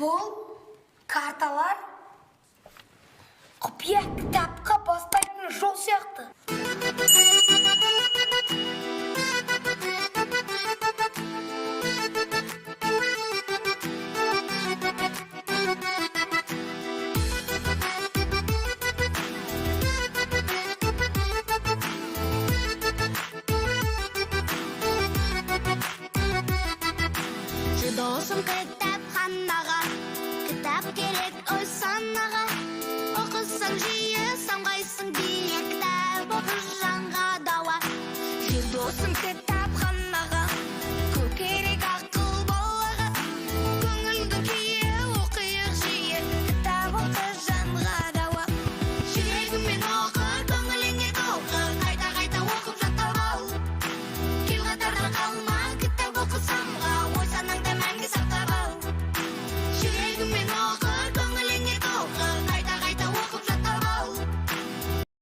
Бұл карталар құпия кітапқа бастайтын жол сияқты. Жүр, досым, кітапханаға. Кітап керек ой санаға. Оқысаң жиі, самғайсың биік. Кітап оқы, жанға дауа. Жүр, досым, кітапханаға. Көп керек ақыл балаға. Көңілдің күйі, оқиық жиі. Кітап оқы, жанға дауа. Жүрегіңмен оқы, көңіліңе толқы. Қайта қайта оқып, жаттап ал. Кел, қатардан қалма, кітап оқы, самға. Ой санаңда мәңгі сақтап ал. Жүрегіңмен